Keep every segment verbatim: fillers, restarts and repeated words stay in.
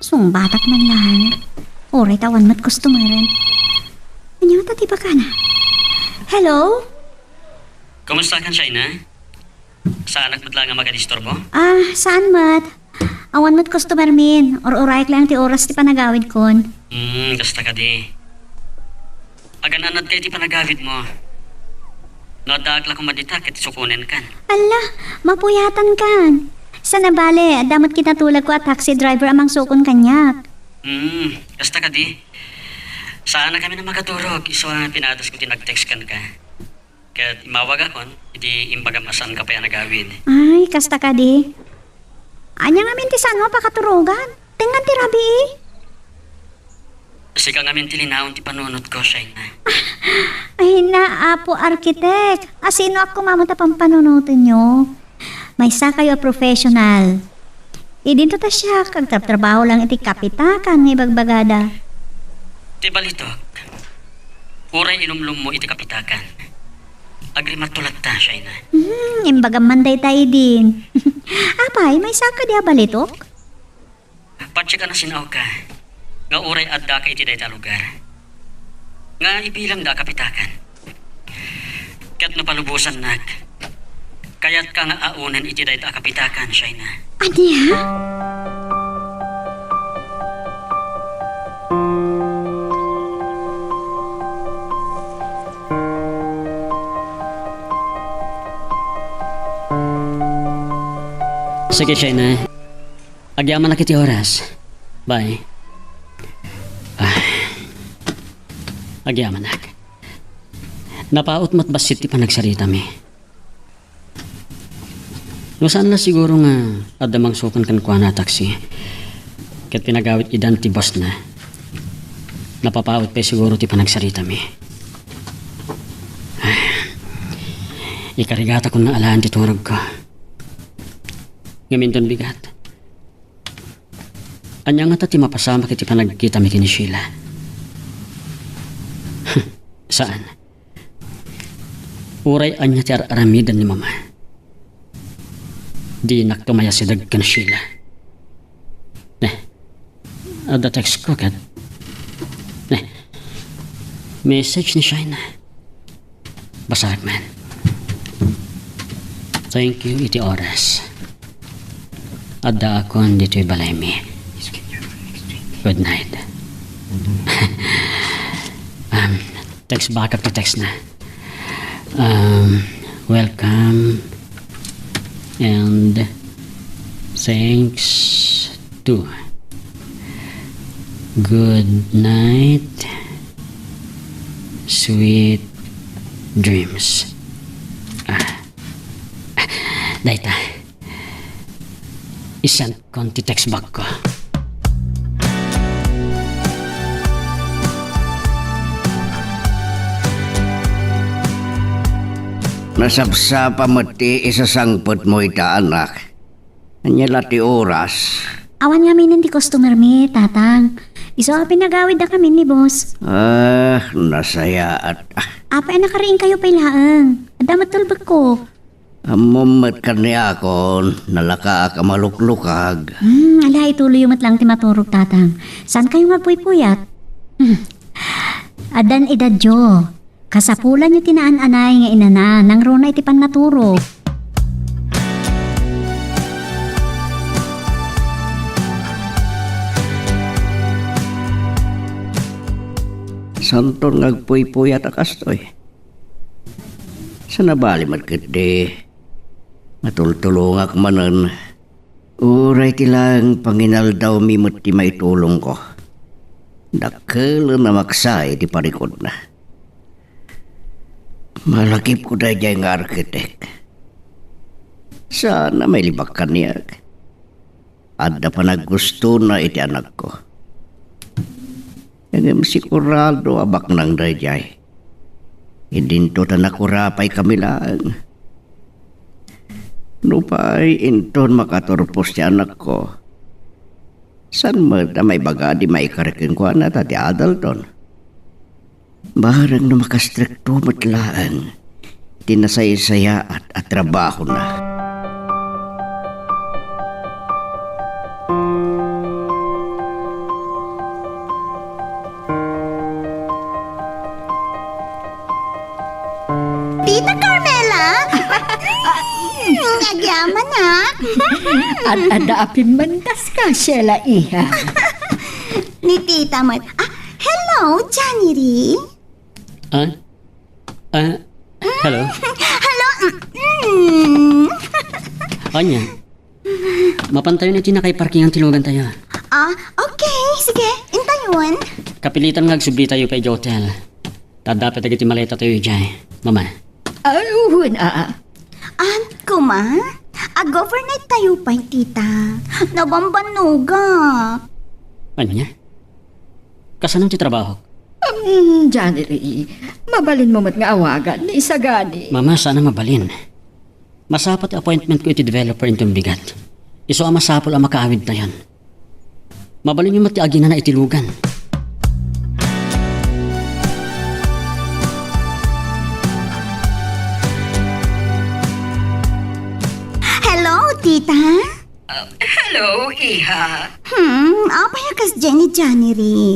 Sungbatak man laeng. Uray ta awan met customeren. Ania ngata ti ibagana? Hello? Kumusta kan, Shaina? Saanak met laeng a makadisturbo? Ah, saan met? Awan met customer min. Ur-urayak laeng ti oras ti panagawidkon. Hmm, kasta kadi. Agan-anadka iti panagawidmo. No addaak la koma dita, ket sukonenkan. Alla, mapuyatankan. Sana bale, adda met kinatulagko a taxi driver a mangsukon kaniak. Hmm, kasta kadi. Saanakami a makaturog, isu a pinadasko ti nag-text kenka. Ket immawagakon, idi imbagam a saanka pay a nagawid. Ay, kasta kadi. Ania ngamin ti saanmo a pakaturogan? Tengngan ti rabii. Sika ngamin ti linaon ti panunotko, Shaina. Ay na, Apo Arkitek. Asinoak koma met a pampanunotenyo? Maysakayo a professional. Idinto ta siak, agtrabtrabaho laeng iti kapitakan nga ibagbagada. Ti balitok, uray inumlommo iti kapitakan. Agrimatto latta, Shaina. Hmm, imbagam man dayta idin. Apay, maysaka di a balitok? Patse ka nasin-awka nga uray addaka iti dayta a lugar nga ibilangda a kapitakan. Ket no palubosannak, kayatka nga aonen iti dayta a kapitakan, Shaina. Ania? Sige, Shaina. Agyamanak iti oras. Bye. Ah. Agyamanak. Napaut met bassit ti panagsaritami. No saan la siguro nga adda mangsukan kenkuana a taxi, ket pinagawid idan ti bossna, napapaut pay siguro ti panagsaritami. Ah. Ikarigatakon nga alaen ti turogko. Ngem inton bigat. Ania ngata ti mapasamak iti panagkitami ken ni Sheila? Saan. Uray ania ti ar-aramiden ni Mama, dinakto mayasideg ken Sheila. Ne, adda textko ket, ne, message ni Shaina. Basaek man. Thank you iti oras. Addaakon ditoy balaymi. Good night. Um, text back up ti textna. Um, welcome and thanks to. Good night, sweet dreams. Ah. Dayta. I-send kon ti text back ko. Nasapsapa met ti isasangpetmo ita, anak. Ania la ti oras? Awan ngaminen ti customer mi, Tatang. Isu a pinagawidda kami ni boss. Ah, nasayaat. Ah. Apay a nakariingkayo pay laeng? Adda met tulbekko. Ammom met kaniakon, nalakaak a maluklukag. Hmm, ala, ituloyyo met laeng ti maturog, Tatang. Saan kayo nga agpuypuyat? Hmm. Addan idadyo. Kasapulanyo ti naan-anay nga inana, nangruna iti pannaturog. Saanton nga agpuypuyat a kastoy? Sana bale met ketdi, matultulongak manen. Uray ti laeng panginaldawmi met ti maitulongko. Dakkelen a maksa iti parikutna. Malakipko daydiay nga arkitek. Saan a mailibak kaniak. Adda panaggustona iti anakko. Ngem sigurado a baknang daydiay. Idinto ta nakurapay kami laeng. Nupay inton makaturpos ti anakko, saan met a maibaga di maikari kenkuana ta ti adalton? Bareng no makastrikto met laeng ti nasaysayaat a trabahona. Manak! Ad-adda a pimmantaska, Sheila, iha. Ni tita met. Ah, hello, Johnny Ri. Ah? Ah, hello? Hello? Mm. Ania? Mapantayon iti nakaiparkingan ti lugantayo. Ah, okay. Sige, intayon. Kapilitan nga agsublitayo pay idiay hotel. Ta adda pay dagiti maletatayo idiay, Mama. Ah, wen, aa. An, kuma? Ag-overnight tayo pay, tita. Nabambannoga. Ania? Kasano ti trabahok? Um, Johnny Ray, mabalinmo met nga awagan ni Isagani. Mama, saan a mabalin. Masapa ti appointment ko iti developer inton bigat. Isu a masapul a makaawidtayon. Mabalinyo met ti aginana iti lugan. Hello, tita? Uh, hello, iha. Hmm, apay a kasdiay ni Johnny Ray?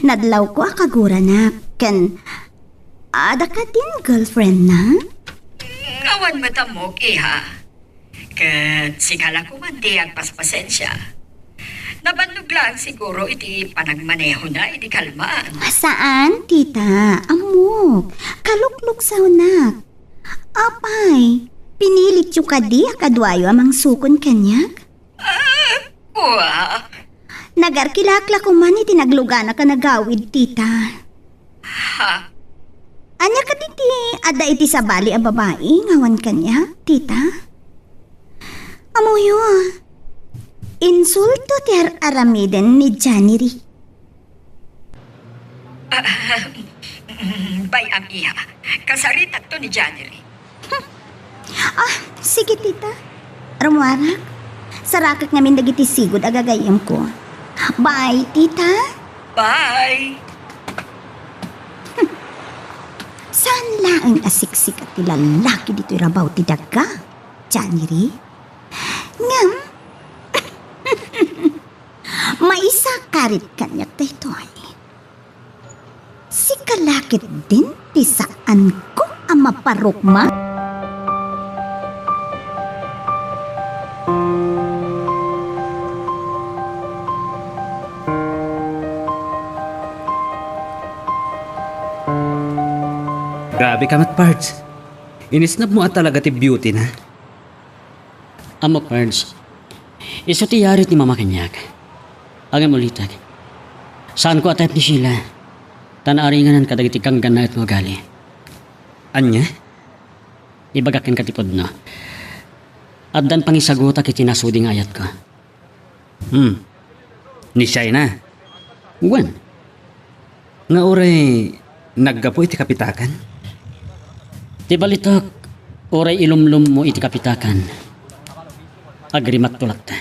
Nadlawko a kaguranak, ken adda kadin girlfriendna? Awan met ammok, iha. Ket sika la koman ti agpaspasensia. Nabannog laeng siguro iti panagmanehona idi kalman. Saan, tita. Ammok. Kalukluksawnak. Apay, pinilityo kadi a kaduayo a mangsukon kaniak? Ah, kua. Nagarkilak la koman iti nagluganak a nagawid, tita. Ha? Ania kadi ti adda iti sabali a babai nga awan kaniak, tita? Ammoyo, insulto ti ar-aramiden ni Johnny Ray. Ah, bay-am, iha. Kasaritakto ni Johnny Ray. Ah, sige, tita. Rummuarak. Sarakek ngamin dagiti sigud a gagayyemko. Bye, tita. Bye. Saan laeng a siksikat ti lallaki ditoy rabaw ti daga, Johnny Ray? Ngem, maisakarit kaniak daytoy. Sika la ketdin ti saanko a maparukma? Grabe ka met, Pards. Inisnabmo a talaga ti beauty na. Ammok, Pards. Isu ti yarit ni Mama kaniak. Ngem ulitek, saanko a type ni Sheila. Ta naaringanan kadagiti ganggannaet nga ugali. Ania? Ibagak kenka ti pudno. Addan pangisagutak iti nasudi nga ayatko. Hmm. Ni Shaina? Wen. Nga uray naggapu iti kapitakan? Ti balitok, uray ilumlummo iti kapitakan, agrimatto latta.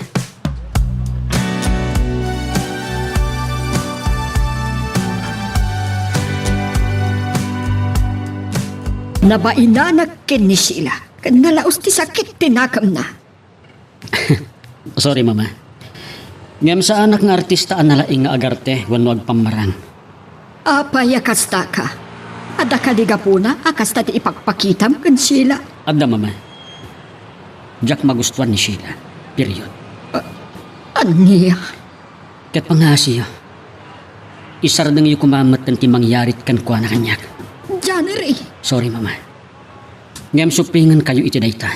Nabainanak ken ni Sheila, ken nalaus ti sakit ti nakemna. Sorry, Mama. Ngem saanak nga artista a nalaing nga agarte wenno agpammarang. Apay a kastaka? Adda kadi gapuna a kasta ti ipakpakitam ken Sheila? Adda, Mama. Diak magustuan ni Sheila. Period. Ah, ania? Ket pangngasiyo, isardengyo koma metten ti mangyarit kenkuana kaniak. Johnny Ray! Sorry, Mama. Ngem supingenkayo iti dayta.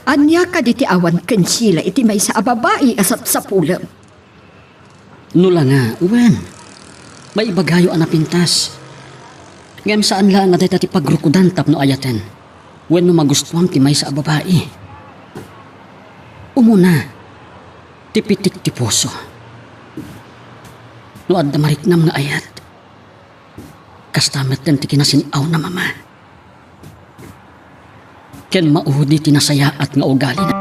Ania kadi ti awan ken Sheila iti maysa a babai a sapsapulem? No la nga, wen, maibagayo a napintas. Ngem saan laeng a dayta ti pagrukodan tapno ayaten wenno magustuam ti maysa a babai. Umuna, ti pitik ti puso. No adda mariknam nga ayat, kasta metten ti kinasin-awna, Mama. Ken maudi ti nasayaat nga ugalina.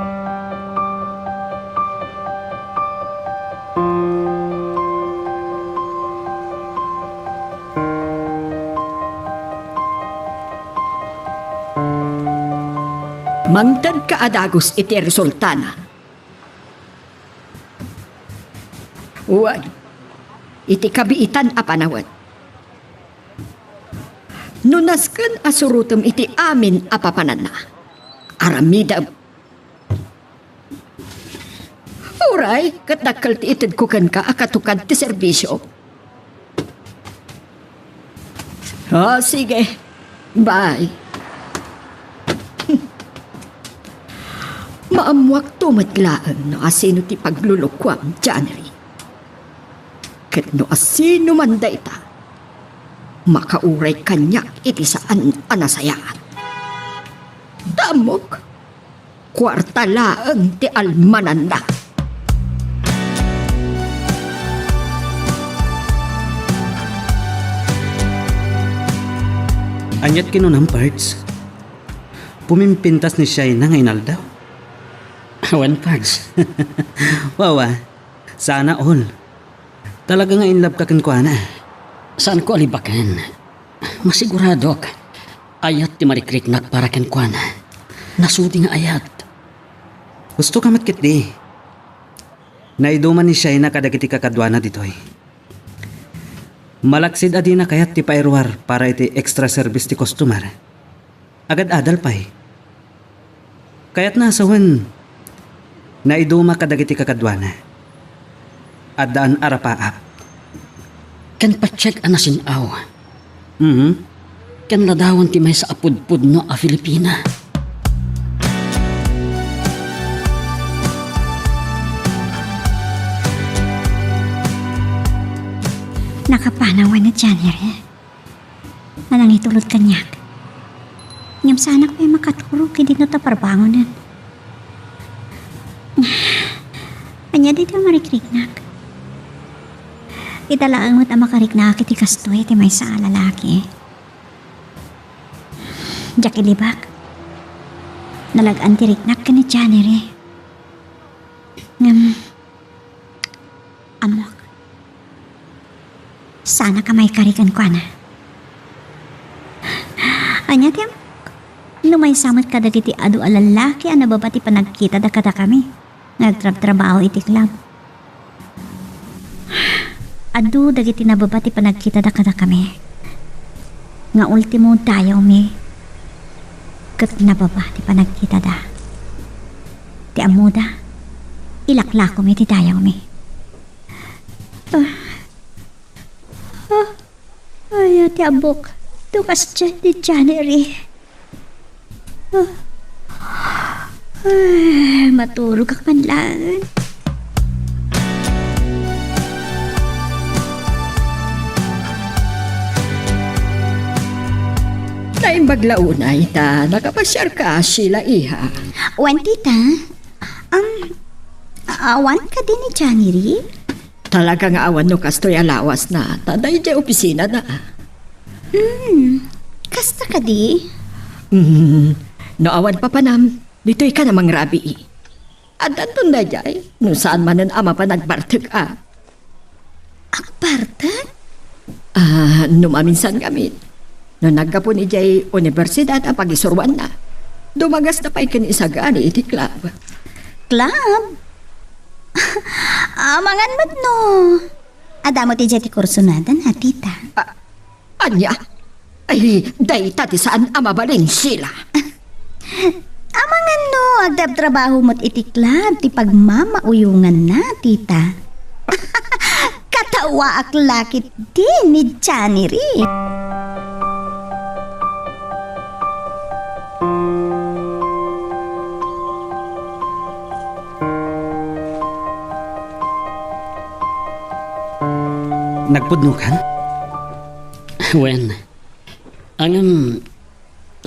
Mangtedka a dagus iti resultana. Wen, iti kabiitan a panawen. No nasken a surotem iti amin a papananna, aramidem Uray, ket dakkel ti itedko kenka a katukad ti serbisio. O, sige. Bye. Maammuakto met laeng no asino ti paglulukuam, January. Ket no asino man dayta, makauray kaniak iti saan a nasayaat. Ta ammok, kuarta laeng ti almananda. Aniat kinunam, Pards? Pumimpintas ni Shaina nga inaldaw? Wen, Pards. Wawa, sana all. Talaga nga in love ka kenkuana. Saanko a libaken. Masiguradok. Ayat ti marikriknak para kenkuana. Nasudi nga ayat. Husto ka met ketdi. Naiduman ni Shaina kadagiti kakaduana ditoy. Malaksid a dina kayat ti pairuar para iti extra service ti customer. Agad-adal pay. Kayatna a sawen, naiduma kadagiti kakaduana. Addaan a rapaap. Ken patiek a nasin-aw. Mhm. Ken ladawan ti maysa a pudpudno a Filipina. Nakapanawan ni January a nangitulod kaniak. Ngem saanak pay makaturog idi no ta parbangonen. Ania daytoy a marikriknak? Ita laeng met a makariknak iti kastoy ti maysa a lalaki. Diak ilibak. Nalag-an ti riknak ken ni January. Ngem, ammok. Saanak a maikari kenkuana. Ania ti ammok? No maysa met kadagiti adu a lallaki a nababa ti panagkitada kadakami nga agtrabtrabaho iti club. Adu dagiti nababa ti panagkitada kadakami nga ultimo dayawmi ket nababa ti panagkitada. Ti ammoda, ilaklakomi ti dayawmi. Ah. Ah. Ay, ti ammok. Dukas ti January. Ah. Ay, maturogak man laeng. Naimbag la unay ta nakapasiarka, Sheila, iha. Wen, tita. Um, awan kadi ni January? Talaga nga awan no kastoy a lawasna, ta daydiay opisinana. Hmm, kasta kadi? Hmm, no awan papanam, ditoy ka na mangrabii. Addanton daydiay, no saan manen a mapan agbartek a. Agbartek? Ah, no maminsan ngamin. No naggapu ni jay universidad a pagisuruanna, dumagasda pay ken isagani iti club. Club? Amangan met no. Adda met idiay ti kursonada na, tita. Ah, ania? Ay, dayta ti saan a mabalin, Sheila. Amangan no, agtrabtrabaho met iti club ti pagmamauyonganna, tita. Katawaak la ketdi ni January. Nagpudnokan? Wen, ngem,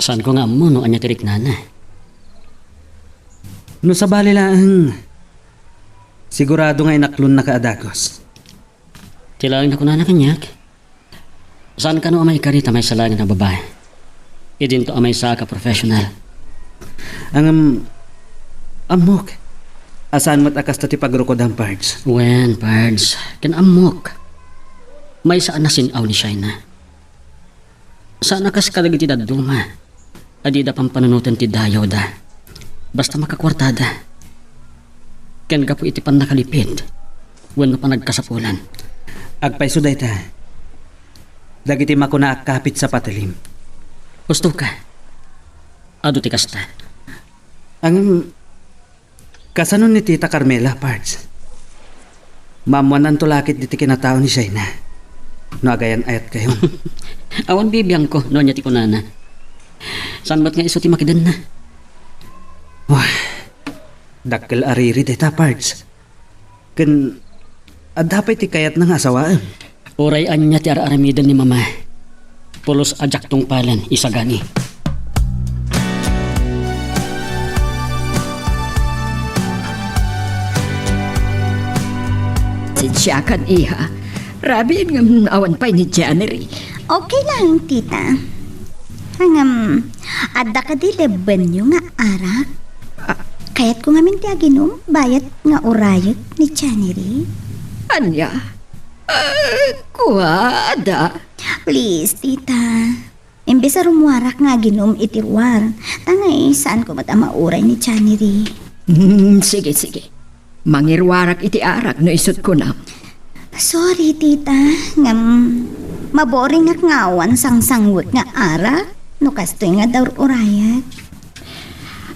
saanko nga ammo no ania ti riknana. No sabali laeng, sigurado nga inaklonnaka a dagus. Ti laeng nakunana kaniak, saan kano a maikari ta maysa laeng a babae. Idinto a maysaak a professional. Ngem, ammok a saan met a kasta ti pagrukodam, Pards. Wen, Pards, ken ammok. Maysa a nasin-aw ni Shaina. Saan a kas kadagiti dadduma a dida pampanunoten ti dayawda. Basta makakuartada. Ken gapu iti pannakalipid wenno panagkasapulan. Agpayso dayta, dagiti makuna a kapit sa patelim. Husto ka. Adu ti kasta. Ngem, kasano ni Tita Carmela, Pards? Maammoannanto la ket ditoy kinatao ni Shaina no agayan-ayatkayon. Awan bibiangko no ania ti kunana. Saan met nga isu ti makidenna? Wah, dakkel a riri dayta, Pards. Ken adda pay ti kayatna nga asawaem. Uray ania ti ar-aramiden ni Mama, pulos a diak tungpalen isagani. Sidiakan, iha. Rabiin ngem awan pay ni January. Okay lang, tita. Ngem, adda kadi lebbenyo nga arak? Ah. Kayatko ngamin ti aginom, bayat nga urayek ni January. Ania? Ah, kua, adda. Please, tita. Imbes a rummuarak nga aginom iti ruar, ta ngay saanko met a mauray ni January. Hmm, sige, sige. Mangiruarak iti arak no isut' kunam. Sorry, tita, ngem maboringak nga awan sangsangwek nga arak no kastoy nga daur-urayak.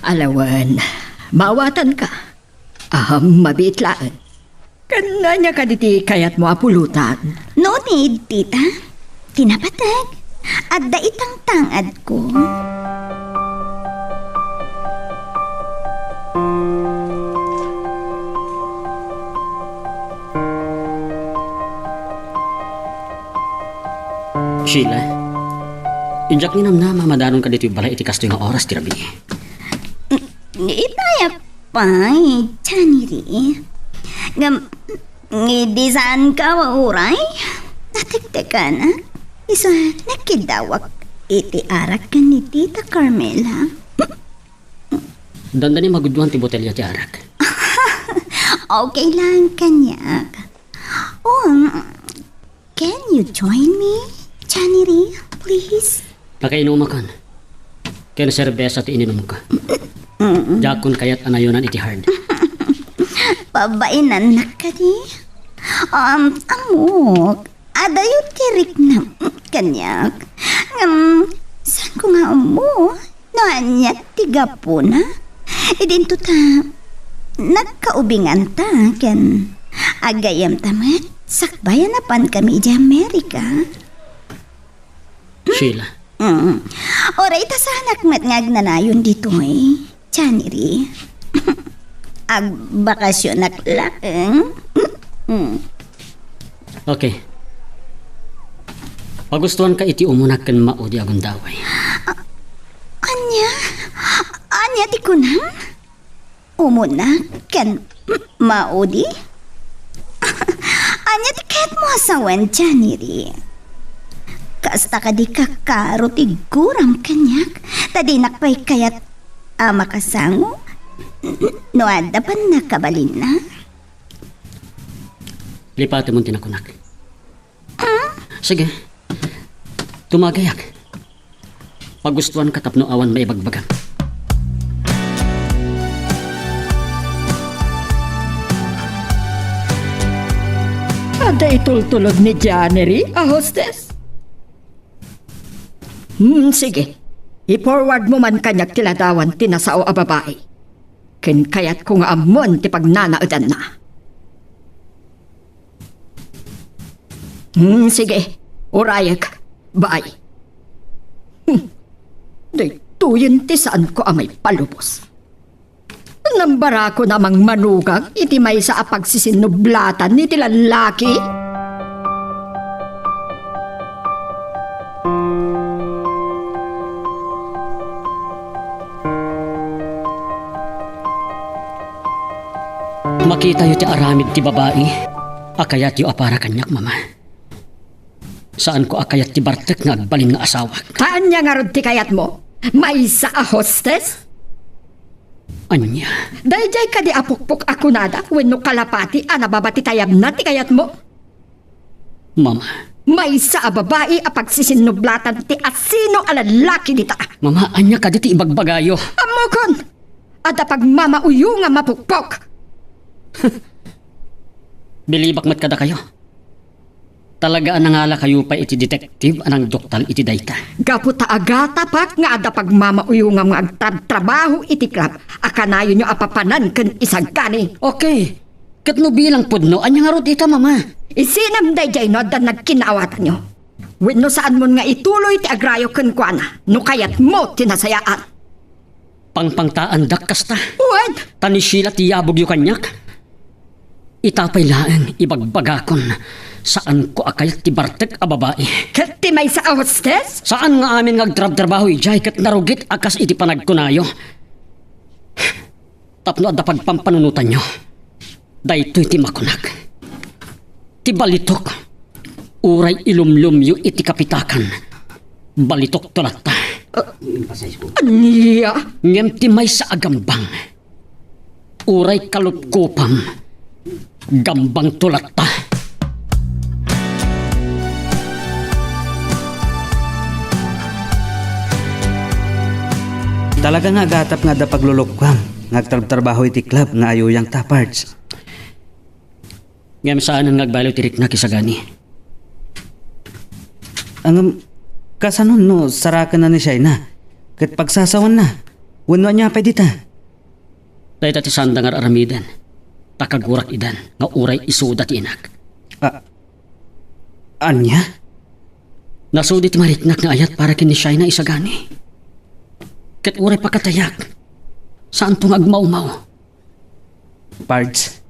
Alawen, maawatanka. Ahem, mabiit laeng. Ken ania kadi ti kayatmo a pulutan? No need, tita. Ti napateg, adda itangtangadko. Sheila, diak nga namnama a madanon ka ditoy balay iti kastoy nga oras ti rabii. Itaya pay, January. Ngem, idi saanka a mauray? Natektekan, a? Isu a nakidawak iti arak ken ni Tita Carmela. Dandani magudduan ti botelya ti arak. Okay lang kaniak. Um, can you join me, January, please? Pakainumakon. Ken serbesa ti ininumko. Mm-mm. Diakon kayat a nayonan iti hard. Pabainannak kadi? Um, ammok, adayo ti riknam kaniak. Ngem, saanko nga ammo no ania ti gapuna. Idinto ta nagkaubinganta ken agayyemta met sakbay a napankami idiay Amerika. Sheila. Mm. Uray ta saanak met nga agnanayon ditoy, January. Agbakasionak laeng. Mm. Okay. Pagustuanka iti umunak ken maudi a gundaway. A-, ania? Ania ti kunam? Umunak ken maudi? Ania ti kayatmo a sawen, January? Kasta kadi kakaro ti guram kaniak, ta dinak pay kayat a makasango no adda pannakabalinna? Lipatemon ti nakunak. Ah? Sige. Tumagayak. Pagustuanka tapno awan maibagbagam. Adda itultulod ni January a hostess? Hmm, sige. I-forward mo man kaniak ti ladawan ti nasao a babai. Ken kayatko nga ammon ti pagnanaedanna. Hmm, sige. Urayek. Bye. Hmm. Daytoyen ti saanko a maipalubos. Nambarakon a mangmanugang iti maysa a pagsisinublatan iti lallaki. Makitayo ti aramid ti babai a kayatyo a para kaniak, Mama. Saanko a kayat ti bartek nga agbalin nga asawak. Ta ania ngarud ti kayatmo? Maysa a hostess? Ania? Daydiay kadi a pukpok a kunada wenno kalapati a nababa ti tayabna ti kayatmo? Mama. Maysa a babai a pagsisinublatan ti asino a lallaki dita. Mama, ania kadi ti ibagbagayo? Ammokon! Adda pagmamauyongam a pukpok! Bilibak met kadakayo. Talaga a nangalakayo pay iti detective a nangduktal iti dayta. Gapu ta agatapak nga adda pagmamauyongam nga agtrabtrabaho iti club a kanayonyo a papanan ken isagani. Okay. Ket no bilang pudno, ania ngarud ita, Mama? Isinam daydiay no adda nagkinaawatanyo. Wenno saanmon nga ituloy ti agrayo kenkuana no kayatmo ti nasayaan. Pangpangtaandak kasta. Wen! Ta ni Sheila ti yabogyo kaniak. Ita pay laeng ibagbagakon, saanko a kayat ti bartek a babai. Ket ti maysa a hostes? Saan nga amin nga agtrabtrabaho idiay ket narugit a kas iti panagkunayo. Tapno adda pagpampanunotanyo, daytoy ti makunak. Ti balitok, uray ilumlumyo iti kapitakan, balitokto latta. Ania? Ngem ti maysa a gambang, uray kalupkopam, gambangto latta. Talaga nga agatap nga adda paglulukkuam nga agtrabtrabaho iti club nga ayuyang ta, Pards. Ngem saanen nga agbaliw ti riknak isagani. Ngem, kasanon no sarakenna ni Shaina ket pagsasawanna? Wenno ania pay dita? Dayta ti saanda nga ar-aramiden, ta kagurak idan nga uray isuda ti inak. A-, ania? Nasudi ti mariknak nga ayat para ken ni Shaina isagani. Ket uray pakatayak, saanto nga agmawmaw. Pards,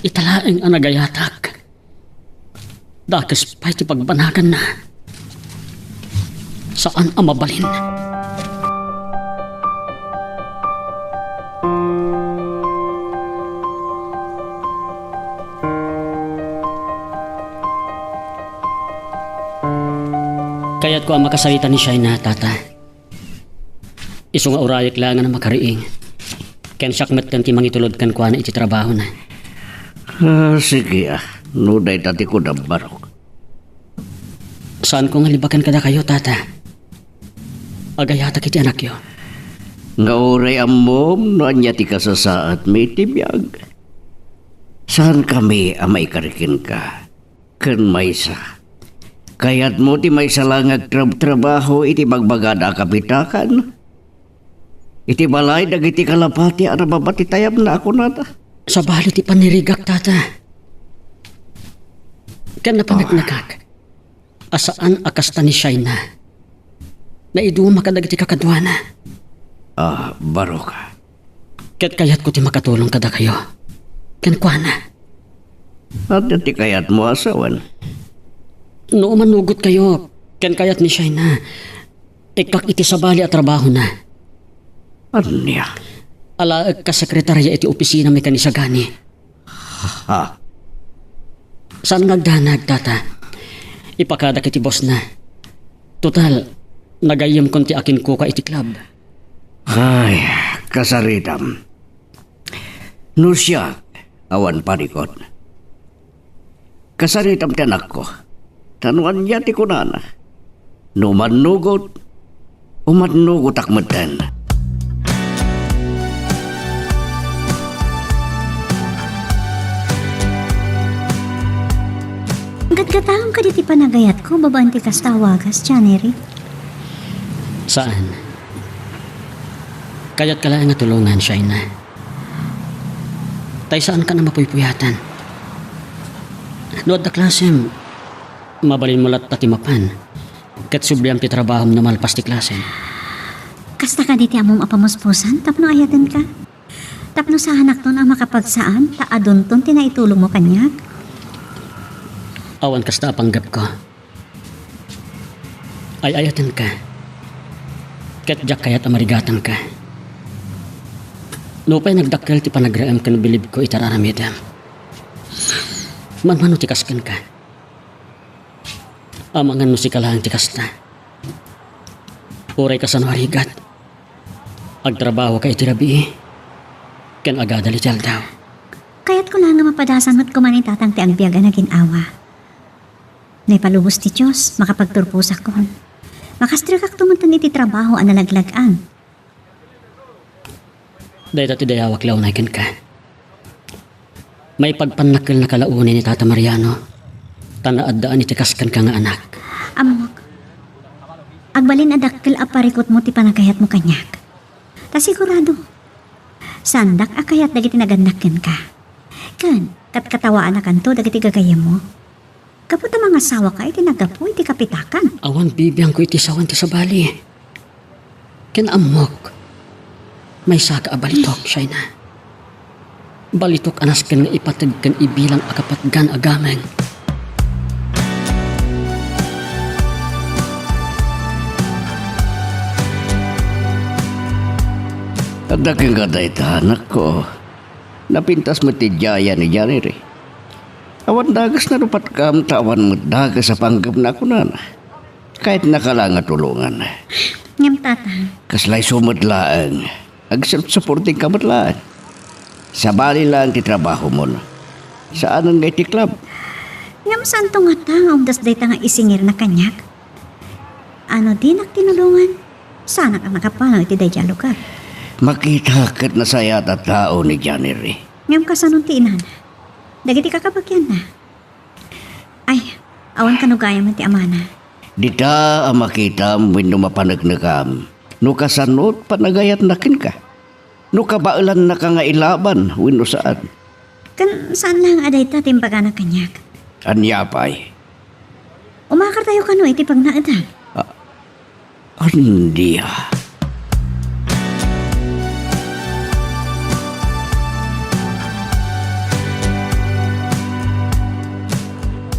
ita laeng a nagayatak. Dakes pay ti pagbanaganna. Saan a mabalin. Kayatko a makasarita ni Shaina, Tata. Isu nga urayek laengen a makariing, ken siak metten ti mangitulod kenkuana iti trabahona. Ah, sige, ah. No dayta ti kunam, Barok. Saanko nga libaken kadakayo, Tata. Agayatak iti anakyo. Nga uray ammom no ania ti kasasaadmi iti biag. Saankami a maikari kenka. Ken maysa, kayatmo ti maysa laeng nga agtrabtrabaho iti bagbagada a kapitakan? Iti balay dagiti kalapati a nababa ti tayabna a kunada. Sabali ti panirigak, Tata. Ken napaneknekak a saan a kasta ni Shaina. Naiduma kadagiti kakaduana. Ah, Barok. Ket kayatko ti makatulong kadakayo kenkuana. Ania ti kayatmo a sawen? No umanugotkayo ken kayat ni Shaina, ikkak iti sabali a trabahona. Ania? Alaekka sekretaria iti opisinami ken isagani. Ha? Saan nga agdanag, Tata. Ipakadak iti bossna. Total, nagayyemkon ti akinkuka iti club. Ay, kasaritam. No siak, awan parikut. Kasaritam ti anakko. Ta no ania ti kunana? No mannugot, umannugotak metten. Gatgataem kadi ti panagayatko babaen ti kasta a wagas, Janery? Saan. Kayatka laeng nga tulongan, Shaina. Tay saankan a mapuypuyatan. No adda klasem, mabalinmo latta ti mapan. Ket subliam ti trabahom no malpas ti klasem. Kasta kadi ti ammom a pamuspusan tapno ayatenka? Tapno saanakton a makapagsaan ta adunton ti naitulongmo kaniak? Awan kasta a panggepko. Ay-ayatenka. Ket diak kayat a marigatanka. Nupay nagdakkel ti panagraem ken bilibko iti ar-aramidem. Manmano ti kas kenka. Amangan no sika laeng ti kasta. Uray kasano a rigat. Agtrabahoka iti rabii, ken agadal iti aldaw. Kayatko laeng nga mapadasan met koma ni Tatang ti agbiag a nagin-awa. Naipalubos ti Dios, makapagturposakon. Makastrekakto metten iti trabaho a nalaglag-an. Dayta ti dayawak la unay kenka. Maipagpannakkelnaka la unay ni Tata Mariano, ta naaddaan iti kas kenka nga anak. Ammok, agbalin a dakkel a parikutmo ti panagayatmo kaniak. Ta sigurado, saandak a kayat dagiti nagannak kenka. Ket katawaanakanto dagiti gagayyemmo. Gapu ta mangasawaka iti naggapu iti kapitakan. Awan bibiangko iti sawen ti sabali. Ken ammok, maysaka a balitok, Shaina. Balitok a nasken nga ipateg ken ibilang a kapatgan a gameng. Adda kenka dayta, anakko. Napintas met ti diaye ni Janiri. Awan dagesna rupatkam ta awan met dages a panggepna, kunana. Kayatnaka la nga tulongan. Ngem, Tata. Kasla isu met laeng. Agself-supportingka met laeng. Sabali laeng ti trabahomon. Saanen nga iti club. Ngem saanto ngata nga umdas dayta nga isingirna kaniak? Ano dinak tinulongan? Saanak a nakapanaw iti daydiay a lugar. Makita ket nasayaat a tao ni Janiri. Ngem kasano ti inana? Dagiti kakabagianna? Ay, awan kano gayam ti amana. Dita a makitam wenno mapaneknekam no kasano't panagayatna kenka. No kabaelannaka nga ilaban wenno saan. Ken saan laeng a dayta ti imbagana kaniak. Ania pay? Umakartayo kano iti pagnaedan. Ah, ania?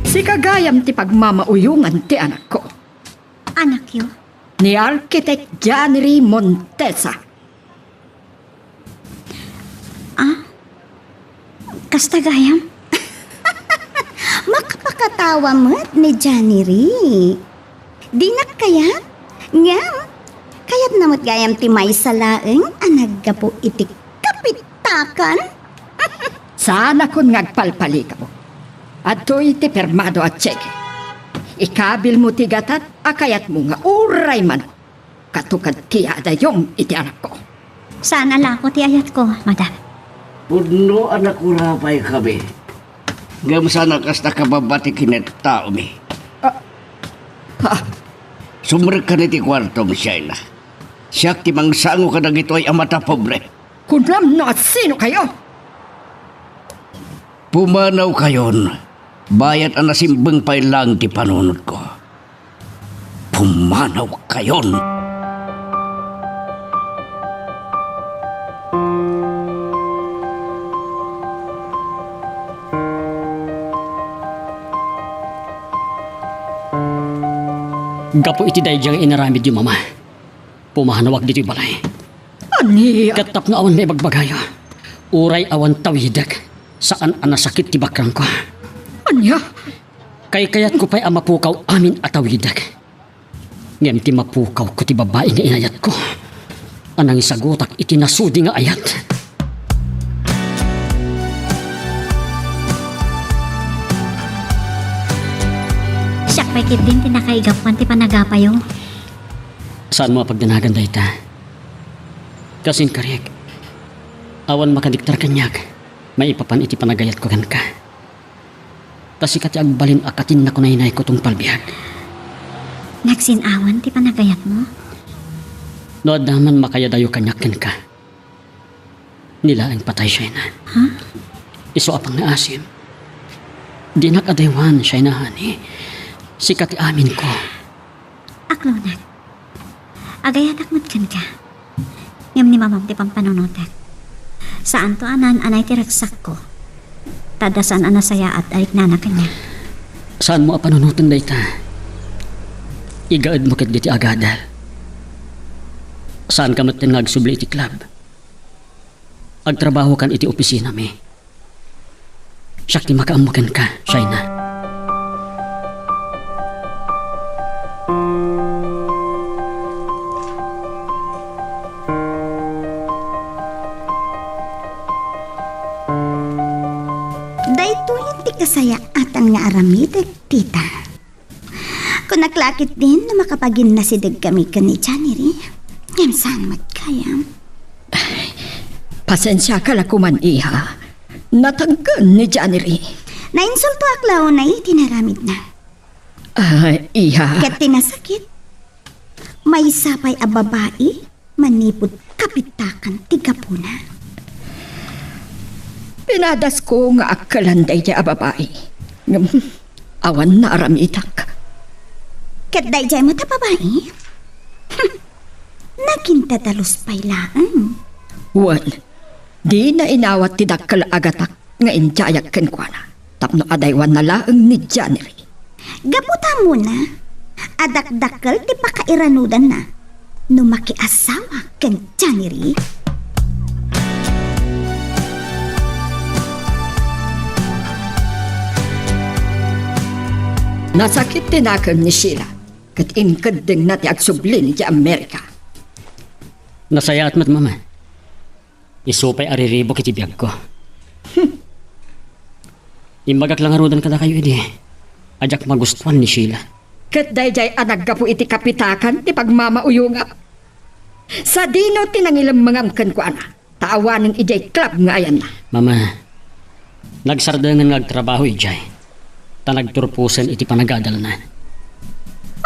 Sika gayam ti pagmamauyongan ti anakko. Anakyo? Ni Architect Janry Montesa. Ah? Kasta gayam? Makapakatawa met ni Janry. Dinak kayat? Ngem, kayatna met gayam ti maysa laeng a naggapu iti kapitakan? Saanakon nga agpalpalikaw. Adtoy ti pirmado a cheque. Ikabilmo ti gatad a kayatmo nga uray mano. Kato kadti a adayom iti anakko. Saan a lako ti ayatko, madam. Pudno a nakurapay kami. Ngem saan a kasta kababba ti kinataomi. Ah. Ah. Sumrekkan iti kuartom, Shaina. Siak ti mangsango kadagitoy a mata pobre. Kunam no asino kayo? Pumanawkayon, bayat a nasimbeng pay laeng ti panunotko. Pumanawkayon! Gapu iti daydiay nga inaramidyo, Mama, pumanawak ditoy balay. Ania? Ket tapno awan maibagbagayo, uray awan tawidek, saan a nasakit ti bakrangko. Ania? Kaykayatko pay a mapukaw amin a tawidek. Ngem ti mapukawko ti babai nga inayatko a nangisagutak iti nasudi nga ayat. Siak pay ketdin ti nakaigapuan ti panagapayo. Saanmo a pagdanagan dayta. Kasin karik, awan makadiktar kaniak maipapan iti panagayatko kenka. Ta sika ti agbalin a katinna kunaynayko tungpal biag. Nagsin-awan ti panagayatmo? No adda man makayadayo kaniak kenka, ni laeng patay, Shaina. Ha? Isu a pangngaasim. Dinak adaywan, Shaina, honey. Sika ti aminko. Aklonak. Agayatak met kenka. Ngem ni mamam ti pampanunotek. Saanto a naan-anay ti ragsakko. Ta adda saan a nasayaat a riknana kaniak. Saanmo a panunoten dayta. Igaedmo ketdi ti agadal. Saanka metten nga agsubli iti club. Agtrabahokan iti opisinami. Siak ti makaammo kenka, Shaina. Daytoyen ti kasayaatan nga aramidek, tita. Kunak la ketdin no makapaginnasideg kami ken ni Janiri. Ngem saan met gayam. Ay, pasensiaka la koman, iha. Natangken ni Janiri. Nainsultoak la unay iti naramidna. Ah, iha. Ket ti nasakit, maysa pay a babai manipud kapitakan ti gapuna. Pinadasko nga akkelan daydiay a babai. Ngem, awan naaramidak. Ket daydiay met a babai? Hmm. Nagintadalus pay laeng. Wen, dina inawat ti dakkel a gatak nga indiayak kenkuana tapno adaywanna laeng ni Janery. Gapu ta ammona a dakdakkel ti pakairanudanna no makiasawa ken Janery. Nasakit ti nakem ni Sheila ket inkeddengna ti agsublin idiay Amerika. Nasayaat met, Mama. Isu pay a riribuk iti biagko. Imbagak la ngaruden kadakayo idi a diak magustuan ni Sheila. Ket daydiay a naggapu iti kapitakan ti pagmamauyongam. Sadino ti nangilemmengam kenkuana, ta awanen idiay club nga ayanna? Mama, nagsardengen nga agtrabaho idiay, ta nagturposen iti panagadalna.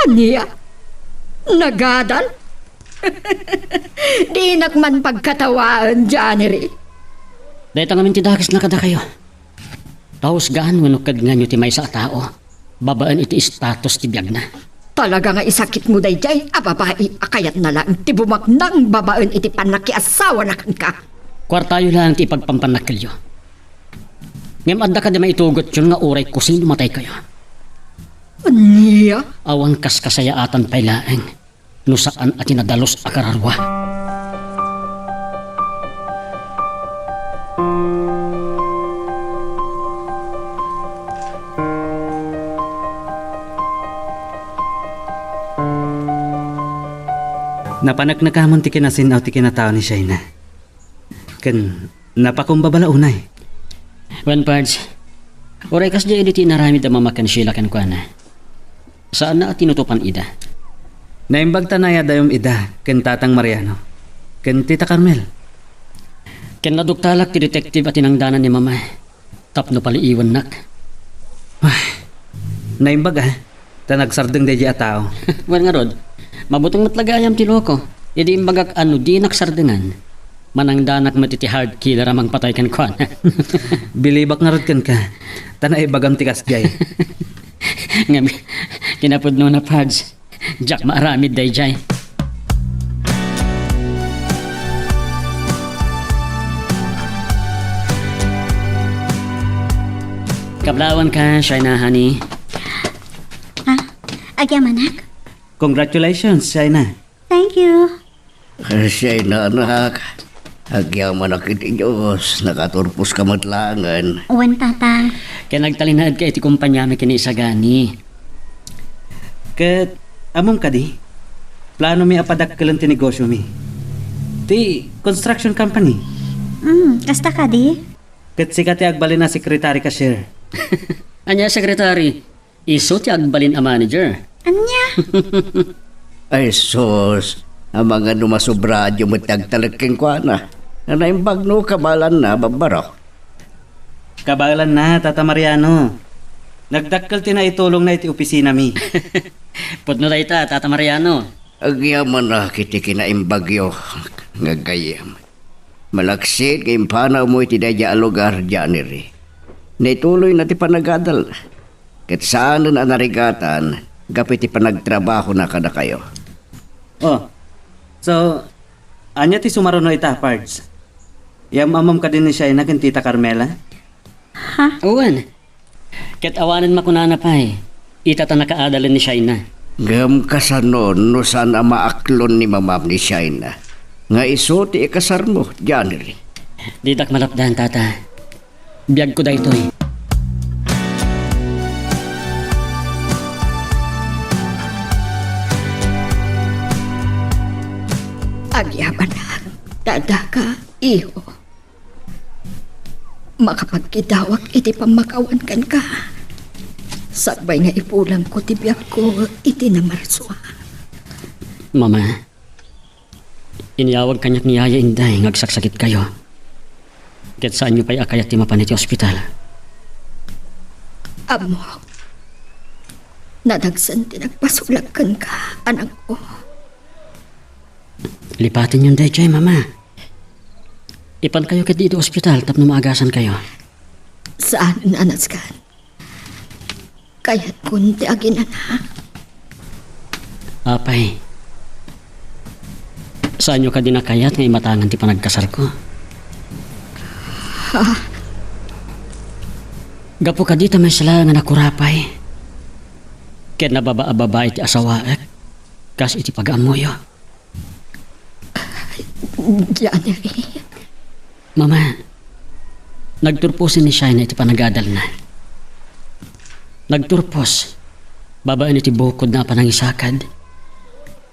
Ania? Nagadal? Dinak man pagkatawaen, Janery. Dayta ngamin ti dakesna kadakayo. Tahusgaan wenno kednganyo ti maysa a tao babaen iti status ti biagna. Talaga nga isakitmo daydiay a babai a kayatna laeng ti bumaknang babaen iti pannakiasawana kenka. Kuartayo laeng ti ipagpampanakkelyo. Ngem adda kadi maitugotyon nga uray kusino mataykayo? Ania? Awan kaskasayaatan pay laeng no saan a ti nadalus a kararua. Napaneknekamon ti kinasin-aw ti kinatao ni Shaina. Ken napakumbaba la unay. Wen, Pards, uray kasdiay idi ti inaramid a Mama ken Sheila kenkuana. Saanna a tinutopan ida. Naimbag ta nayadayom ida ken Tatang Mariano ken Tita Carmel. Ken naduktalak ti detective a tinangdanan ni Mama tapno paliiwennak. Ay, naimbag a, ta nagsardeng daydiay a tao. Wen ngarud, mabuteng met la gayam ti loko. Idi imbagak a no dinak sardengan, manangdanak met iti hard killer a mangpatay kenkuana. Bilibak ngarud kenka, ta naibagam ti kasdiay. Ngem, kinapudnona, Pards, diak maaramid daydiay. Kablawan ka, Shaina, honey. Ah, agyamanak? Congratulations, Shaina. Thank you. Shaina, anak. Agyamanak iti Dios, nakaturposka met laengen. Wen, Tata. Ken agtalinaedka iti kompaniami ken ni Isagani. Ket, ammom kadi, planomi a padakkelen ti negosyomi. Ti construction company. Mm, kasta kadi? Ket sika ti agbalin a secretary cashier. Ania, secretary? Isu ti agbalin a manager. Ania? Ay, sus. Amangan no masobraanyo met ti agtalek kenkuana. Naimbag no kabaelanna, babbaro. Kabaelanna, Tata Mariano. Nagdakkel ti naitulongna iti opisinami. Pudno dayta, Tata Mariano. Agyamanak iti kinaimbagyo nga gayyem. Malaksid nga impanawmo iti daydiay a lugar, January. Naituloyna ti panagadal. Ket saanen a narigatan gapu iti panagtrabahona kadakayo. Oh, so, ania ti sumaruno ita, Pards? Yam-amam kadi ni Shaina ken Tita Carmela? Ha? Wen. Ket awanen makunana pay, ita ta nakaadalen ni Shaina. Ngem kasano no saan a maaklon ni mamam ni Shaina nga isu ti ikasarmo, January? Didak malapdan, Tata. Biagko daytoy. Agyamanak, dadaka, iho. Makapagkidawak iti pammakawan kenka. Sakbay nga ipulangko ti biagko iti namarsoa. Mama, inyawag kaniak ni Yaya Inday nga agsaksakitkayo. Ket saanyo pay a kayat ti mapan iti ospital. Ammok, nadagsen ti nagpasulak kenka, anakko. Lipatenyon daytoy, Mama. Ipankayo ketdi iti ospital tapno maagasankayo. Saan, Nanaskan. Kayatkon ti aginana. Apay, saanyo kadi nakayat nga imatangan ti panagkasarko? Ha? Gapu kadi ta maisla nga nakurapay ket nababa a babai ti asawaek, kas iti pagaammoyo. Janery. Mama, nagturposen ni Shaina iti panagadalna. Nagturpos babaen iti bukodna a panangisakad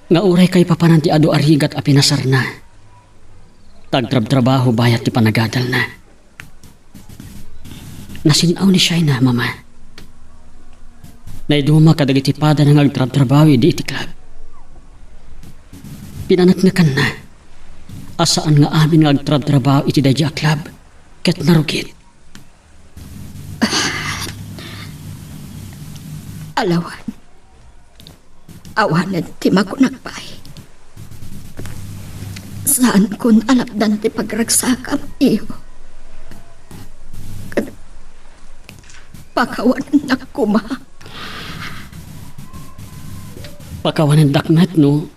nga uray kaipapanan ti adu a rigat a pinasarna, ta agtrabtrabaho bayat ti panagadalna. Nasin-aw ni Shaina, Mama. Naiduma kadagiti padana nga agtrabtrabaho idi iti club. Pinaneknekanna a saan nga amin nga agtrabtrabaho iti daydi a club ket narugit. Alawan. Awanen ti makunak pay. Saankon a lapdan ti pagragsakam, iyo. Ket pakawanennak koma. Pakawanendak met no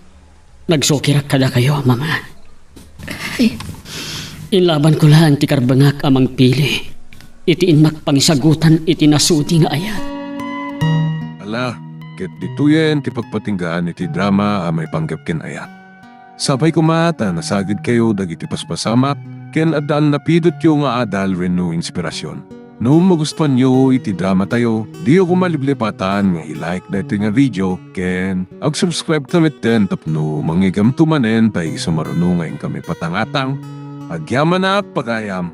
nagsukirak kadakayo, Mama. Ay. Inlabanko laeng ti karbengak a mangpili iti innak pangisagutan iti nasudi nga ayat. Ala, ket ditoyen ti pagpatinggaan iti drama a maipanggep ken ayat. Sapay koma ta nasagidkayo dagiti paspasamak ken adda a napidotyo nga adal wenno inspirasyon. No magustuanyo iti dramatayo, diyo koma liplipatan nga i-like daytoy nga video ken ag-subscribe ta metten tapno mangigamto manen pay isu maruno nga inkami patangatang. Agyamanak pagayam!